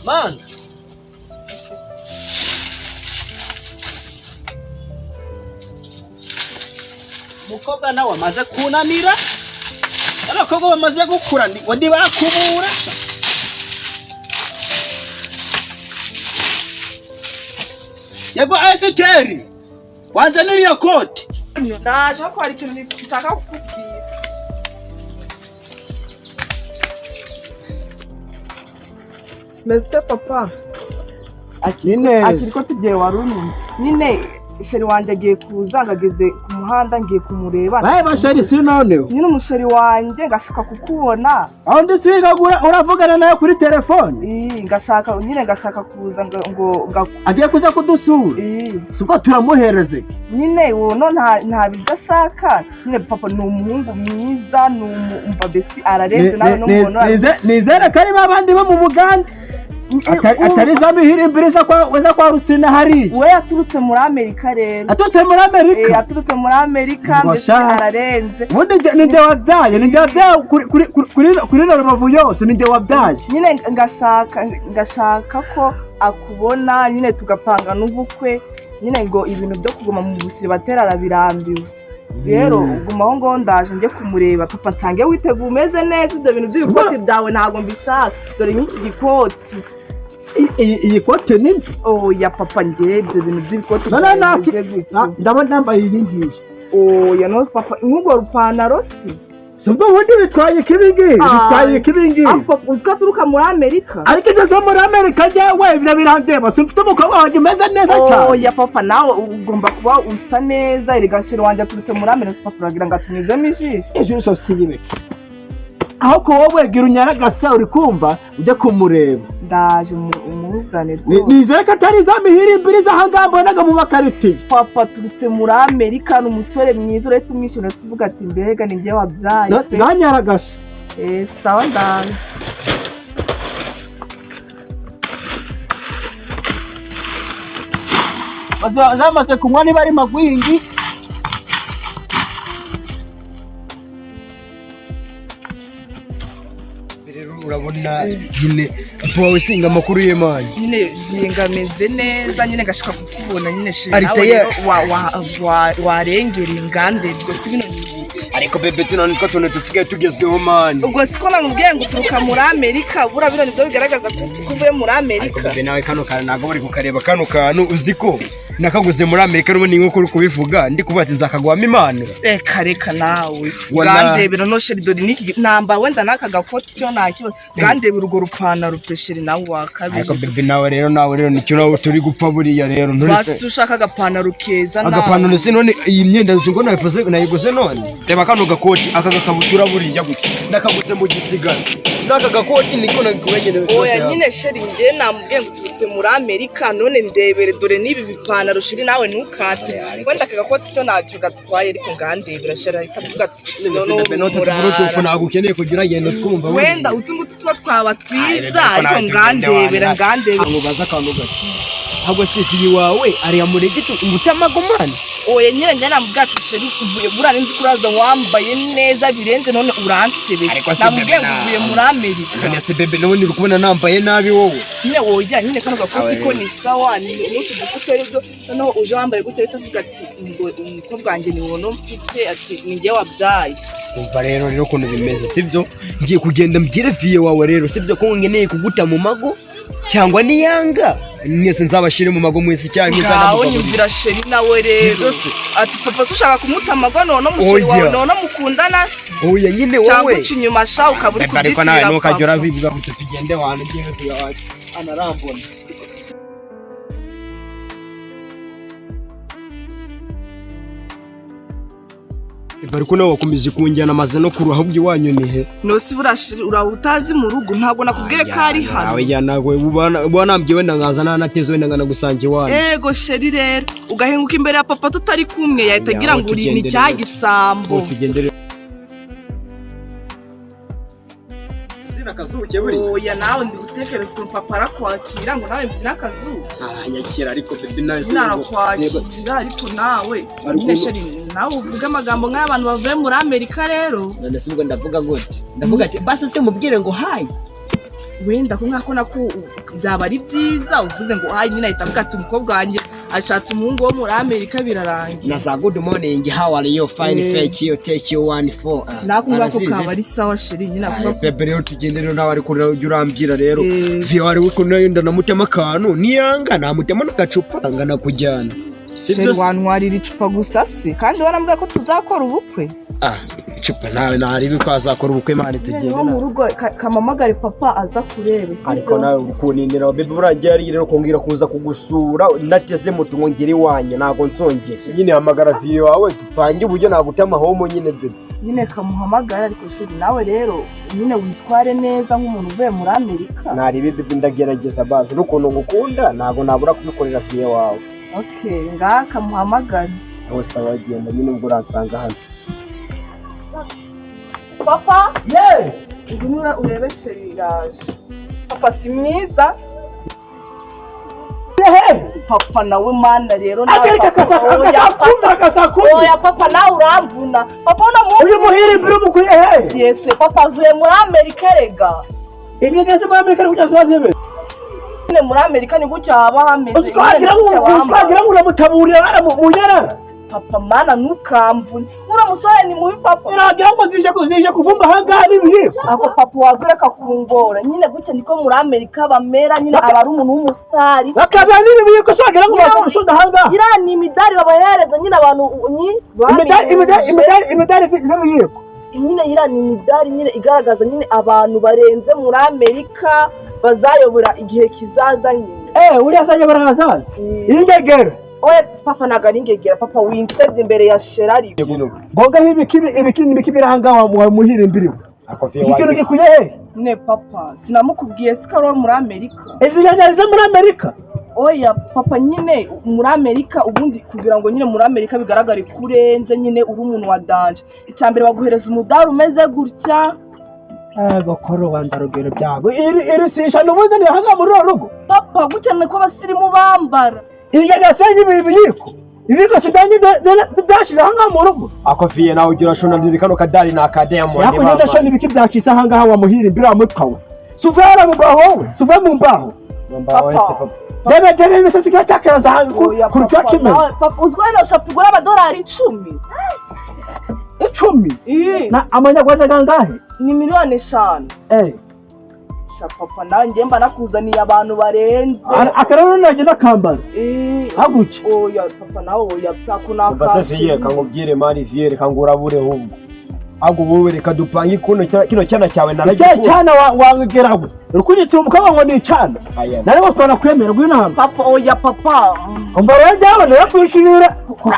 Mana, umukobwa nawe amaze kunanira. Abakobwa bamaze gukura ngo ntibakubura. Yego Esiteri, wanzanira iyo kote. Ndaje ko hari ikintu nshaka kukubwira. Meze ute papa? Ni neza. Akiri ko tugiye wari unyuma. Nyine chéri wanjye agiye kuza, ngageze ku muhanda ngiye kumureba. Baye basheri si noneho. Nyine umuchéri wanjye ngashaka kukubona. Aho ndi siga uravugana nawe kuri telefone. Ii, ngashaka nyine ngashaka kuza ngo Agiye kuza kudusura. Ii. Sibwo turamuhereze. Nyine uwo no nta biryo ashaka. Nyine papa ni umuhungu mwiza, ni umva besi ararenze nawe n'umuntu. Nizere ko ari babandi bo mu Bugande. Atari za mihirimbiri za kwa Rusina hariya. We yaturutse muri Amerika rero. Aturutse muri Amerika. Yaturutse muri Amerika Ngo mbese sha. ararenze. Ubundi ni njye wabyaye, ni njye wabyaye kuri Rubavu yose, ni njye wabyaye. Nyine ngashaka ko akubona, nyine tugapanga n'ubukwe. Nyine ngo ibintu byo kuguma mu busiribateri arabirambiwe. Rero uguma aho ngaho, ndaje njye kumureba papa, nsange witeguye umeze neza. Ibyo bintu by'ibikoti byawe ntabwo mbishaka, dore nk'iki gikoti. Iyi kote ni Oya papa, njye ibyo bintu by'ibikoti No, no, byawe no, bimeze gutyo. Ndabona nambaye iyi ngiyi. Oya no papa, nk'urwo rupantaro si Si ubwo ubundi bitwaye ikibi ngibi? Ah. Bitwaye ikibi ngibi? Ariko papa, uzi ko aturuka muri Amerika. Ariko ibyo byo muri Amerika njyewe ibyo birandeba, simfite umukobwa wanjye umeze neza cyane? Oya papa, nawe ugomba kuba usa neza. Erega chéri wanjye aturutse muri Amerika papa, uragira ngo atunyuzemo ijisho. Ijisho siyibeke aho kuba wegera unyaragasa, uri kumva, ujye kumureba. Ndaje umuzane rwose. Nizere ko atari za mihirimbiri z'ahangaha mbonaga mu makaritiye. Papa aturutse muri Amerika, ni umusore mwiza, urahita umwishyura tuvuga ati mbega ni njye wabyaye pe. Nanyaragasa. Eh, sawa, ndaje. Zamaze kunywa niba ari magwingi. Rero urabona nyine papa wawe singa amakuru y'Imana. Nyine ngenga ameze neza, nyine ngashaka kukubona nyine chéri. Arita Nawe rero warengera ingande ubwo si bino ni ibiki? Ariko bébé, tuno nitwo tuntu dusigaye tugezweho man. Ubwo siko namubwiye ngo uturuka muri Amerika? Buriya bino nibyo bigaragaza ko uvuye muri Ariko Amerika. Bébé, nawe kano kantu ntabwo bari kukareba. Kano kantu uzi ko nakaguze muri Amerika n'ubundi nk'uko uri kubivuga, ndi kuvuga ati nzakaguhamo impano. Reka reka nawe. Wala. Bwandebera no chéri, dore n'iki namba wenda n'aka gakoti cyo nta kibazo, bwandebera urwo rupantaro pe chéri, nawe wakabije. Ariko bébé, nawe rero nicyo nawe turi gupfa buriya rero Basi nturise. ushaka agapantaro keza nawe. Agapantaro se none iyi myenda nzi ngo nayikoze nayiguze none? Reba kano gakoti, aka gakabutura buriya gutya nakaguze mu gisigara, n'aka gakoti niko nagikurenyene. Oya nyine chéri, njye namubwiye ngo uturutse muri Amerika, none ndebere dore n'ibi bipantaro chéri, nawe ntukatse. Wenda aka gakoti cyo ntacyo gatwaye, ariko ngandebera chéri, ahita avuga ati Bluetooth ntabwo ukeneye kugira ugenda twumva. Wenda utu ngutu tuba twaba twiza, ariko ngandebera ngandebera. Ngo baza akantu gato ahubwo si iyi wawe ariya muregiti umutamagomani. Oya nyine, njye namubwiye ati chéri uvuye buriya ninzi ko uraza wambaye neza birenze, none uransebeye. Ariko se Namubwiye bébé ngo uvuye muri Amerika. None se bébé, n'ubundi uri kubona nambaye nabi wowe? Nyine oya nyine, kano gakoti ko ni sawa, ni n'utu dukuteri byo. Noneho uje wambaye gutya, ahita avuga ati ngo umukobwa wanjye ni wowe mfite, ati ni njye wabyaye. Umva rero ukuntu bimeze, sibyo? Ngiye kugenda mbwire vieux wawe rero, sibyo, ko nkeneye kuguta mu mago cyangwa niyanga mwese nzabashyire mu mago mwese cyangwa Ngaho nyumvira chéri nawe rero ati papa se ushaka kumuta amago none umuchéri wawe Oya. none mukundana se? Oya nyine Cyangwa wowe uca inyuma sha, ukaba uri ariko nawe kubyitirira ntukajya papa. urabivuga gutyo. Tugende wantu ngiye vieux wawe anarambona. Ariko nawe wakomeje kunjyana amaze no kuruha, ahubwo iwanyu ni he? Nose buriya chéri uraho utazi mu rugo? Ntabwo nakubwiye ko ari hano. Nawe jya nawe uba nambwiye wenda nkaza nanateze wenda nkanagusanga iwanyu. Ego chéri, rero ugahinguka imbere ya papa tutari kumwe, yahita agira ngo uri ni cya gisambo. Tugendere uzina akazuke buriya. Oya nawe, ndi gutekereza ukuntu papa arakwakira ngo nawe mbyine akazuba. Aranyakira ariko bébé nawe Nyine arakwakira, ariko nawe nyine chéri, nawe uvuge amagambo nk'ay'abantu bavuye muri Amerika rero. None se ubwo ndavuga gute? Ndavuga ati basi se mubwire ngo hi. Wenda ko nkako nako byaba ari byiza uvuze ngo hi, nyine ahita avuga ati umukobwa wanjye ashatse umuhungu wo muri Amerika, birarangiye. Na za good morning, how are you, fine, thank you, take you one four. Nako ngako kaba ari sawa, chéri, nyine ako ngako. Bébé, rero tugende rero nawe, ariko ujya urambwira rero. Eh. Vieux wari uri nayo ndanamutema akantu, niyanga namutema n'agacupa ngana kujyana, sibyo? Chéri, wantwarira icupa gusa se kandi warambwira ko tuzakora ubukwe? Ah, icupa nawe ntaribi ko azakora ubukwe, mani, tugende. Wo mu Nawe rugo kamamagare papa aza kurebe, sibyo? Ariko nawe uri kunindira, bébé, burangiye ari rero kumbwira kuza kugusura nateze moto ngo ngere iwanyu, ntabwo nzongera nyine. Hamagara vieux wawe dupange uburyo nagutama home nyine, bébé. Nyine kamuhamagara, ariko chéri, nawe rero nyine witware neza nk'umuntu uvuye muri Amerika. Ntaribi bébé, ndagerageza bazi n'ukuntu ngukunda, ntabwo nabura kubikorera vieux wawe. Okay, ngaha kamuhamagare. Nawe sawa, genda nyine, ubwo uransanga hano. Papa! Ye. Ngwino urebe chéri iraje. Papa, si mwiza? Papa nawe, mana rero nawe. Agarika. Papa, oya, Akasakumi, akasakumi. Oya papa, nawe uramvuna papa, uno Uyu muhirimbiri umukuye hehe? Yesu, papa avuye muri Amerika rega. Ingegezi muri Amerika ni kujya ziba zimeze? Nyine muri Amerika ni gutya haba hameze. Uzi ko wagira ngo Nyine ni gutya uzi ko wagira ngo uramutaburira hano mu nyarara. Papa, mana, ntukamvune, uriya musore ni mubi, papa. Iragira ngo zije kuvumba ahangaha n'ibiyiko. Ako papa, wagureka kungora nyine. Gutya niko muri Amerika bamera nyine, aba ari umuntu w'umusitari. Bakazana n'ibiyiko, se wagira ngo baza gusunda ahangaha. Iriya ni imidari babahereza nyine abantu ni Imidari, imidari, imidari, imidari z'ibiyiko. Nyine iriya ni imidari nyine igaragaza nyine abantu barenze muri Amerika bazayobora igihe kizaza nyine. Eh, uriya azayobora ahazaza iyi ngegera? Oya papa, ntabwo ari ingegera. Papa, winsebye imbere ya chéri ariko. Ngoga ibiki, ibiki n'ibiki biri ahangaha wa muhirimbiri we? Ako vieux Iki kintu wanjye. gikuye hehe? Nyine papa, sinamukubwiye se ko ari uwo muri Amerika? Izi nyanya zo muri Amerika? Oya papa, nyine muri Amerika ubundi kugira ngo nyine muri Amerika bigaragare ko urenze nyine, uri umuntu wa danger, icya mbere baguhereza umudari umeze gutya. Ego ko rubanda rugero byago, iri sisha n'ubundi ni ahangaha muri uru rugo. Papa, gutya niko abasirimu bambara. Iyi nyanya senye ibi biyiko, ibiyiko sidanye byashize ahangaha mu rugo. Ako vieux nawe ugira shona, kano kadari ni aka Diamond. Yakugenda Mama. shona ibiki byacitse ahangaha wa muhirimbiri wa mutwa we? Suva mu mbaho we, suva mu mbaho. Mbaho wese, papa. Debe debe, imisatsi kiba cyakeraza ahantu Oya, kuri kiba papa, kimeze. Papa, uzwi ino shapo igura amadolari 10. 10? Ii, Na amanyarwanda gangahe? Ni miliyoni 5. Eh. Sha papa, nanjye mba nakuzaniye abantu barenze. Akararo nagenda kambara Ii, haguke. Oya papa, nawe oya pako. Umva se vieux, kangubwire mani, vieux, reka ngurabure ahubwo. Ahubwo wowe reka dupange kuno kino cyana cyawe Icya naragikunda. cyana wangeraho uri kunyitira umukobwa ngo ni icyana? Aya. Narimo twanakwemera, ngwino hano. Papa, oya papa. Umva rero, ndabona yakwishimira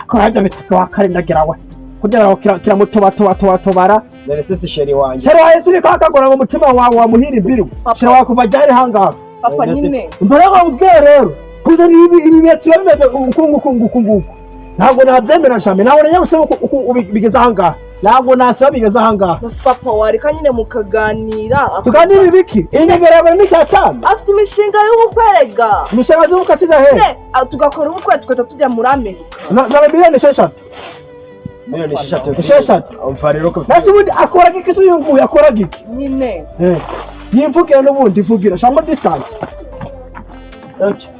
kurabya bitaka wakarindagira we kugira ngo kiramutobatobatobara. None se si chéri wanjye? Chéri wawe si bikakagora mu mutima wawe wa muhirimbiri we? Papa. Chéri wawe kuva ryari hangaha? Papa. Mbese- Nyine. Umva rero nkubwire rero, kuzana ibimenyetso biba bimeze uku nguku nguku nguku, ntabwo nabyemera jamais. Ntabwo najya gusaba uko bigeze ahangaha, ntabwo nasaba bigeze ahangaha. Gusa papa, wareka nyine mukaganira. Tuganira ibiki? Iyi nyegera yawe ni icyatanu. Afite imishinga y'ubukwe rega. Imishinga z'ubukwe asize hehe? Nyine, tugakora ubukwe tugahita tujya muri Amerika. Zaba miliyoni 6. Miliyoni 6. 6. Umva rero ko Nasi ubundi akora iki se uyu nguyu? Akora iki? Nyine. Eh, yivugira n'ubundi, ivugira shamba distance.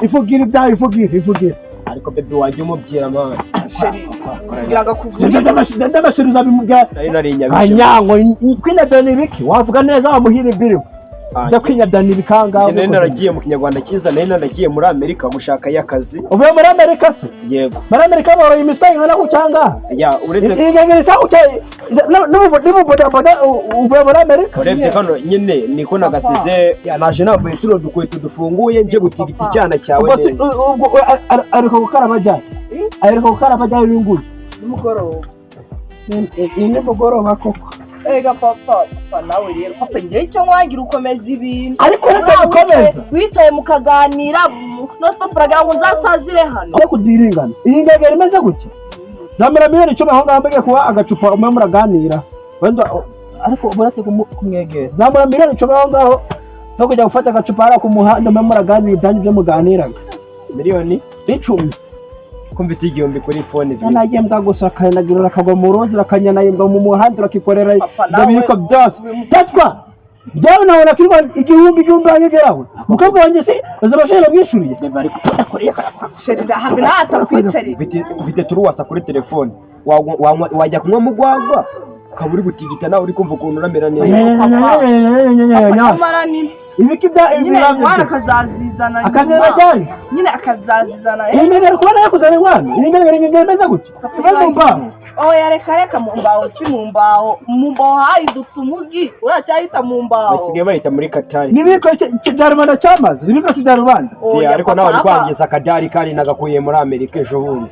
Ivugira ibyawe, ivugira, ivugira. Ariko bébé wanjye umubwira mani. Chéri, kugira ngo akuvure. Ndamashuri uzabimubwira. Nari narinyabije. Kanyango kwinyadana ibiki? Wavuga neza wamuhira imbiri, njya kwinyadana ibikanga. Njye nari naragiye mu kinyarwanda cyiza, nari naragiye muri Amerika gushakayo akazi. Uvuye muri Amerika se? Yego. Muri Amerika boroye imiswa ingana gutya? Ya, uretse Ingegera isa gutya n'ububodaboda, uvuye muri Amerika? Urebye kano nyine niko nagasize. Ya, naje nambaye tuno dukweto dufunguye nje gutigita icyana cyawe Ubwo si neza. Ubwo ariko gukaraba ajyanye, ariko gukaraba ajyanye uyu nguyu? Nimugoroba. Ni nimugoroba koko. Ega papa, papa nawe rero, papa, njyewe icyo nkwangira ukomeza ibintu. Ariko reka bikomeza. Wicaye mukaganira, nose papa uragira ngo nzasazire hano? Aho kudiringana, iyi ngegera imeze gutya zamara miliyoni 10 aho ngaho, mbege kuba agacupa umwe muraganira wenda ariko urate kumwegera, zamara miliyoni 10 aho ngaho no kujya gufata agacupa hariya ku muhanda mwe muraganira ibyanyu byo muganiraga. Miliyoni 10. Ko mfite 1000 kuri phone, vieux? Nagiye mbwa gusa akanyagira, akagwa mu ruzi, arakanyana imbwa mu muhanda, urakikorera Papa, ibyo nawe biyiko byose tatwa. Byawe nabona kirwa igihumbi igihumbi wanyegeraho. Umukobwa wanjye si azabashira mwishuriye. Chéri, ndahamwe nawe atakwicarira. Mfite turuwasa kuri telefone. Wajya kunywa mu gwagwa ukaba uri gutigita, nawe uri kumva ukuntu uramera neza. Nyamara ni Ibiki bya nyine inkwano akazazizana nyuma. Akazana ryari? Nyine akazazizana. Iyi ngegera kubona yakuzana inkwano. Iyi ngegera ingegera imeze gutya. Iva mu mbaho. Oya, reka reka, mu mbaho si mu mbaho. Mu mbaho hahindutse umujyi, uracyahita mu mbaho. Basigaye bahita muri Katari. Nibiko bya rubanda cyamaze. Nibiko si bya rubanda. Oya, Ariko nawe uri papa, kwangiza akadari kandi nagakuye muri Amerika ejo bundi.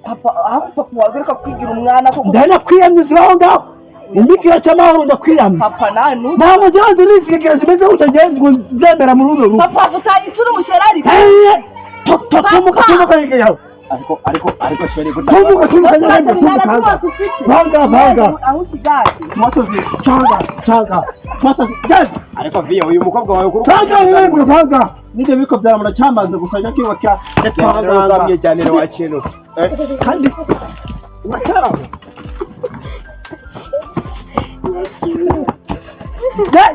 Papa, aho papa wagaruka kwigira umwana koko. Ndanakwiyamye aho ngaho. Imikira cy'amahoro ndakwiyamye. Papa, nawe nu Ntabwo njyewe nzi ingegera zimeze gutya njyewe ngo nzemera muri runo rugo. Papa, utayicura umushyera ariko. Tumuka, tumuka ingegera. Ariko chéri. Tumuka, tumuka, Urashyira tumuka. nta tumaso ufite. Vanga, vanga. Aho ikigage. Twasozi, canga, canga. Twasozi, genda. Ariko viye, uyu mukobwa wawe kuri Vanga, yemwe, vanga. Nibyo biko bya rubanda cyamaze gusa njya kwiyubakira. Uzamwijyanire wa kintu. Kandi uracyaraho.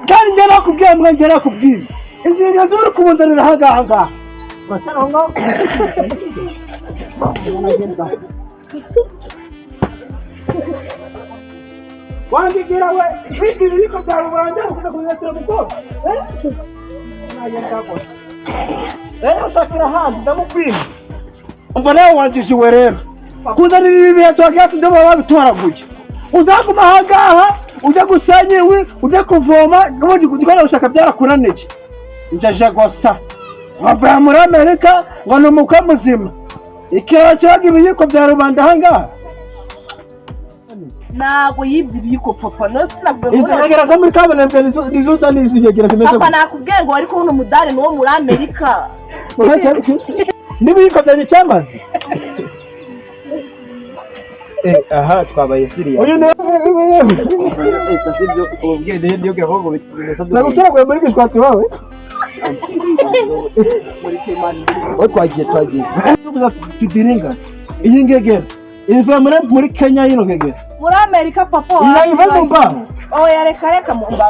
Kandi njye nakubwiye mwe, njye nakubwiye. Izi ngegera ziri kubunzanira aha ngaha ngaha. Uracyaraho ngaho? Wandigira we, ibiti ibiyiko bya rubanda ukuza kubiretera umukobwa. Eh? Nagenda gusa. Rero ushakira ahandi ndamubwira. Umva nawe wanjishiwe rero. Kuzanira ibi bihe twagasi ndio baba babitoraguye. Uzaguma aha ngaha ujya gusenya iwi, ujya kuvoma, n'ubundi gukora gushaka byarakunaniye. Njaje gusa. Wavuye muri Amerika ngo ni umukwe muzima. Ikiraro kibaga ibiyiko bya rubanda aha ngaha. Ntabwo yibye ibiyiko, papa, no sinakubwiye Izi ngo ngegera zo muri kaburimbo nizo uzana izi ngegera zimeze Papa, nakubwiye ngo wari kubona umudari ni uwo muri Amerika. Gutya. N'ibiyiko byanjye cyamaze. Aha twabaye siriya. Uyu ni Sibyo ubwire niyo gaho ngo bimeze. Nagutoraguye muri gishwati wawe. Aho twagiye. Tudiringa. Iyi ngegera iva muri Kenya, yino ngegera. Muri Amerika, papa. Iyi iva mu mbaho. Oya, reka reka, mu mbaho.